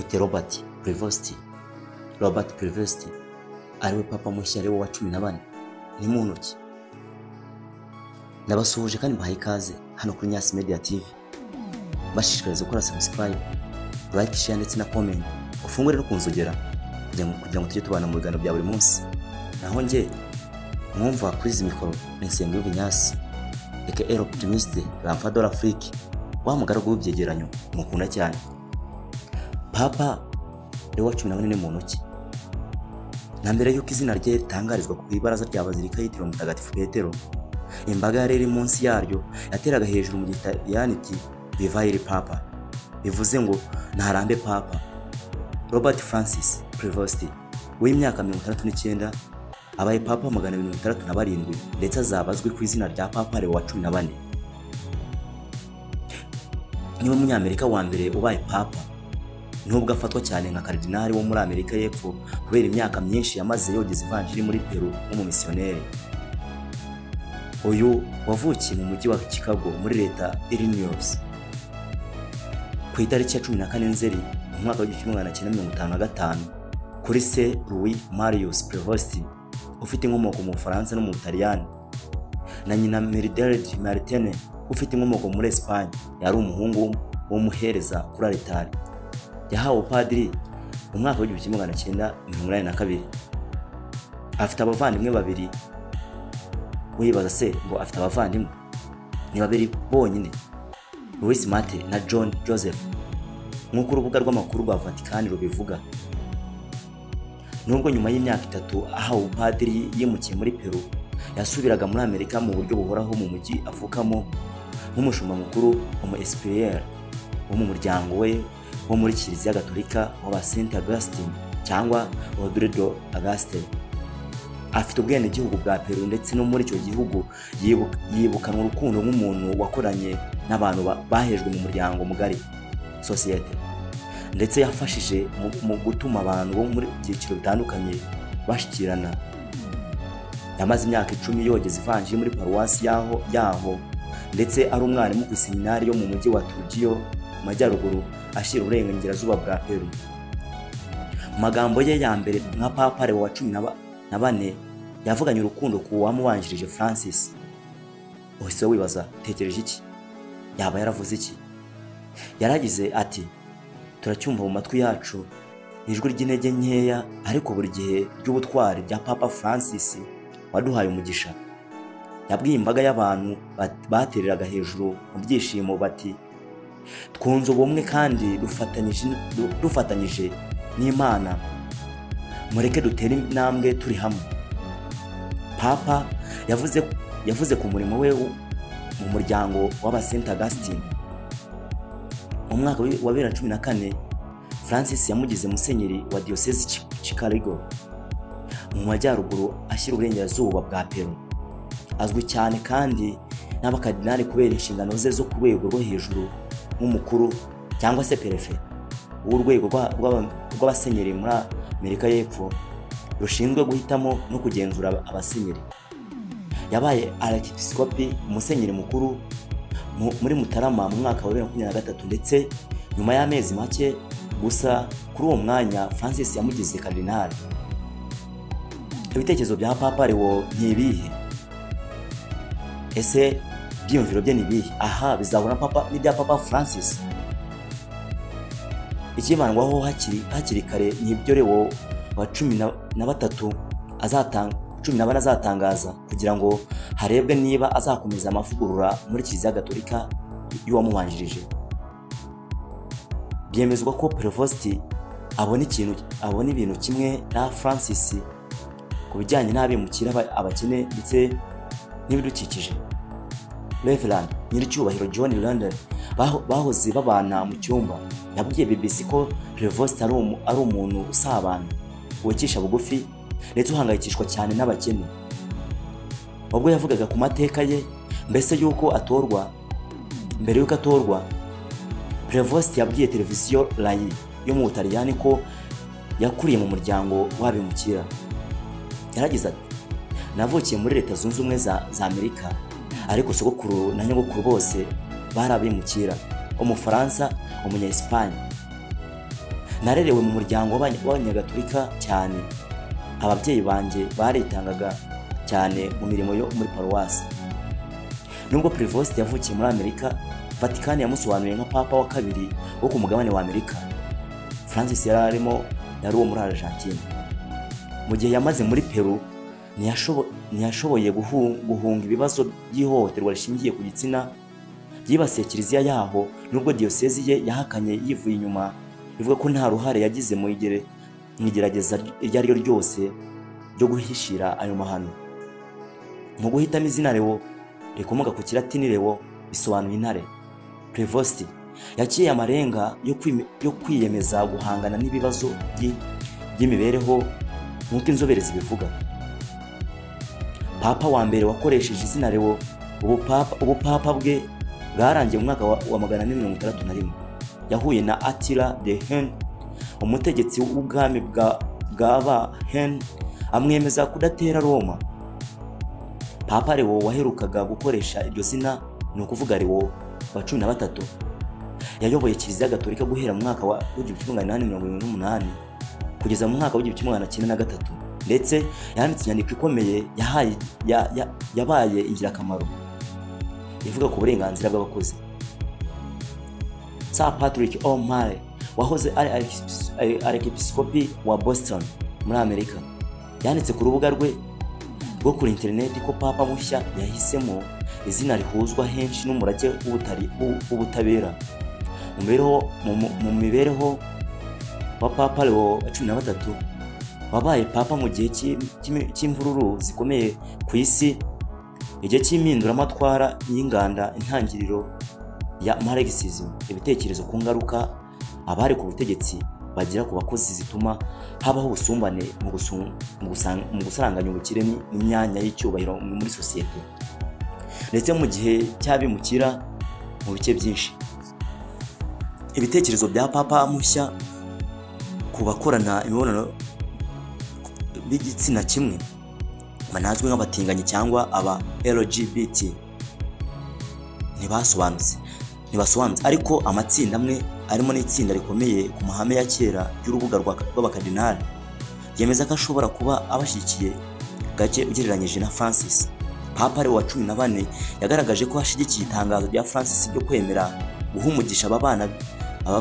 Bite Robert Prevost. Robert Prevost ariwe papa mushya Leo wa 14 ni muntu ki? Ndabasuhuje kandi mbahaye ikaze hano kuri Nyasi Media TV. Bashishikariza gukora subscribe, like, share ndetse na comment. Ufungure no kunzogera kugira ngo tujye tubana mu biganiro bya buri munsi. Naho nge mwumva kuri izi mikoro ni Nsengiyumva Nyasi aka Optimiste L'Enfant de l'Afrique, wa mugaragu w'ibyegeranyo mukunda cyane. Papa Leo wa 14 ni muntu ki? Na mbere yuko izina rye ritangarizwa ku ibaraza rya Bazilika yitiriwe Mutagatifu Petero, imbaga yari iri munsi yaryo yateraga hejuru mu Gitaliyani iti "Viva il Papa", bivuze ngo ntarambe Papa. Robert Francis Prevost w'imyaka 69 abaye Papa 267 ndetse azaba azwi ku izina rya Papa Leo wa 14. Niwe Munyamerika wa mbere ubaye Papa, nubwo afatwa cyane nka karidinali wo muri Amerika y'Epfo kubera imyaka myinshi yamaze yogeza ivanjiri muri Peru nk'umumisiyoneri. Uyu wavukiye mu mujyi wa Chicago muri leta Illinois ku itariki ya 14 Nzeri mu mwaka wa 1955 kuri se Louis Marius Prevost ufite inkomoko mu Bufaransa no mu Butaliyani na nyina Mildred Martine ufite inkomoko muri Espagne. Yari umuhungu w'umuhereza kuri alitari. Yahawe upadiri mu mwaka wa 1982. Afite abavandimwe babiri. Wibaza se ngo afite abavandimwe? Ni babiri bonyine, Louis Mate na John Joseph, nk'uko urubuga rw'amakuru rwa Vatican rubivuga. Nubwo nyuma y'imyaka 3 ahawe upadiri yimukiye muri Peru, yasubiraga muri Amerika mu buryo buhoraho mu mujyi avukamo nk'umushumba mukuru umu Espiriere wo mu muryango we wo muri Kiliziya Gatolika w'aba Saint Augustine cyangwa Ordre d'Auguste. Afite ubwenegihugu bwa Peru ndetse no muri icyo gihugu yibukanwa urukundo nk'umuntu wakoranye n'abantu bahejwe mu muryango mugari sosiyete, ndetse yafashije mu gutuma abantu bo muri byiciro bitandukanye bashikirana. Yamaze imyaka 10 yogeza ivanjiri muri paruwasi yaho ndetse ari umwarimu ku iseminari yo mu mujyi wa Trujillo mu majyaruguru ashyira uburengerazuba bwa Peru. Mu magambo ye ya mbere nka Papa Leo wa 14 yavuganye urukundo ku wamubanjirije Francis. Uhise wibaza, tekereje iki? Yaba yaravuze iki? Yaragize ati: "Turacyumva mu matwi yacu ijwi ry'intege nkeya ariko buri gihe ry'ubutwari bya Papa Francis waduhaye umugisha." Yabwiye imbaga y'abantu batereraga hejuru mu byishimo bati: "Twunze ubumwe kandi dufatanyije n'Imana, mureke dutere intambwe turi hamwe." Papa yavuze ku murimo we mu muryango w'aba Saint Augustine. Mu mwaka wa 2014 Francis yamugize musenyeri wa Diocese Chicago mu majyaruguru ashyira uburengerazuba bwa Peru. Azwi cyane kandi n'abakardinali kubera inshingano ze zo ku rwego rwo hejuru nk'umukuru cyangwa se perefe w'urwego rw'abasenyeri muri Amerika y'Epfo rushinzwe guhitamo no kugenzura abasenyeri. Yabaye arkipiskopi umusenyeri mukuru muri Mutarama mu mwaka wa 2023 ndetse nyuma y'amezi make gusa kuri uwo mwanya Francis yamugize kardinali. Ibitekerezo bya Papa Leo ni ibihe? Ese byiyumviro bye ni ibihe? Aha bizahura Papa n'ibya Papa Francis. Ikibandwaho hakiri kare ni ibyo Leo wa 13 14 azatangaza kugira ngo harebwe niba azakomeza amavugurura muri Kiliziya Gatolika y'uwamubanjirije. Byemezwa ko Prevost abona ibintu kimwe na Francis ku bijyanye n'abimukira, abakene ndetse n'ibidukikije. Reverend Nyiricyubahiro John London bahoze babana mu cyumba yabwiye BBC ko Prevost ari umuntu usabana, wicisha bugufi ndetse uhangayikishwa cyane n'abakene. Ubwo yavugaga ku mateka ye mbese yuko atorwa, mbere yuko atorwa, Prevost yabwiye televiziyo Rai yo mu Butaliyani ko yakuriye mu muryango w'abimukira. Yaragize ati: "Navukiye muri Leta Zunze Ubumwe za Amerika, ariko sogokuru na nyogokuru bose bari abimukira, Umufaransa, Umunya-Espagne. Narerewe mu muryango w'Abanyagatolika cyane. Ababyeyi banjye baritangaga cyane mu mirimo yo muri paruwasi. Nubwo Prevost yavukiye muri Amerika, Vatican yamusobanuye nka papa wa kabiri wo ku mugabane wa Amerika. Francis yari arimo yari uwo muri Argentine. Mu gihe yamaze muri Peru ntiyashoboye guhunga ibibazo by'ihohoterwa rishingiye ku gitsina byibasiye kiliziya yaho, nubwo diyosezi ye yahakanye yivuye inyuma ivuga ko nta ruhare yagize mu igerageza iryo ari ryo ryose ryo guhishira ayo mahano. Mu guhitamo izina Leo rikomoka ku Kilatini Leo bisobanuye intare, Prevost yaciye amarenga yo kwiyemeza guhangana n'ibibazo by'imibereho nk'uko inzobere zibivuga. Papa wa mbere wakoresheje izina Leo, ubupapa bwe bwarangiye mu mwaka wa 461. Yahuye na Attila the Hun, umutegetsi w'ubwami bw'aba Hun, amwemeza kudatera Roma. Papa Leo waherukaga gukoresha iryo zina, ni ukuvuga Leo wa 13, yayoboye Kiliziya Gatolika guhera mu mwaka wa 1878 kugeza mu mwaka wa 1993, ndetse yanditse inyandiko ikomeye yabaye ingirakamaro ivuga ku burenganzira bw'abakozi. Sir Patrick O'Malley wahoze ari Arkipiskopi wa Boston muri Amerika, yanditse ku rubuga rwe rwo kuri interineti ko papa mushya yahisemo izina rihuzwa henshi n'umurage w'ubutabera. Mu mibereho wa Papa Leo wa 13 wabaye papa mu gihe cy'imvururu zikomeye ku isi, igihe cy'impinduramatwara y'inganda, intangiriro ya Marxism, ibitekerezo ku ngaruka abari ku butegetsi bagira ku bakozi zituma habaho ubusumbane mu gusaranganya ubukire n'imyanya y'icyubahiro muri sosiyete, ndetse mu gihe cy'abimukira mu bice byinshi. Ibitekerezo bya papa mushya ku bakorana imibonano b'igitsina kimwe banazwi nk'abatinganyi cyangwa aba LGBT ntibasobanutse, ariko amatsinda amwe arimo n'itsinda rikomeye ku mahame ya kera y'urubuga rw'abakardinali yemeza ko ashobora kuba abashyigikiye gake ugereranyije na Francis. Papa Leo wa 14 yagaragaje ko ashyigikiye itangazo rya Francis ryo kwemera guha umugisha aba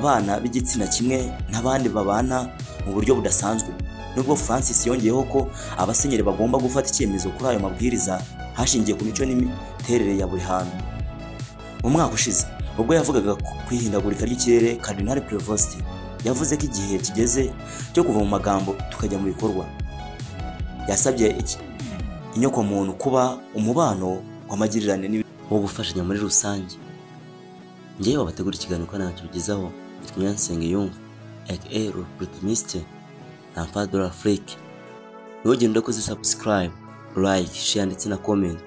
bana b'igitsina kimwe n'abandi babana mu buryo budasanzwe, nubwo Francis yongeyeho ko abasenyeri bagomba gufata icyemezo kuri ayo mabwiriza hashingiye ku mico n'imiterere ya buri hantu. Mu mwaka ushize ubwo yavugaga ku ihindagurika ry'ikirere, Cardinal Prevost yavuze ko igihe kigeze cyo kuva mu magambo tukajya mu bikorwa. Yasabye inyokomuntu kuba umubano w'amagirirane wo gufashanya muri rusange. Ngewe wabategura ikiganiro kandi nkakibagezaho, nitwa Nyiransenga aka L'Opportuniste, l'Enfant de l'Afrique. Ntugende udakoze subscribe, like, share ndetse na comment.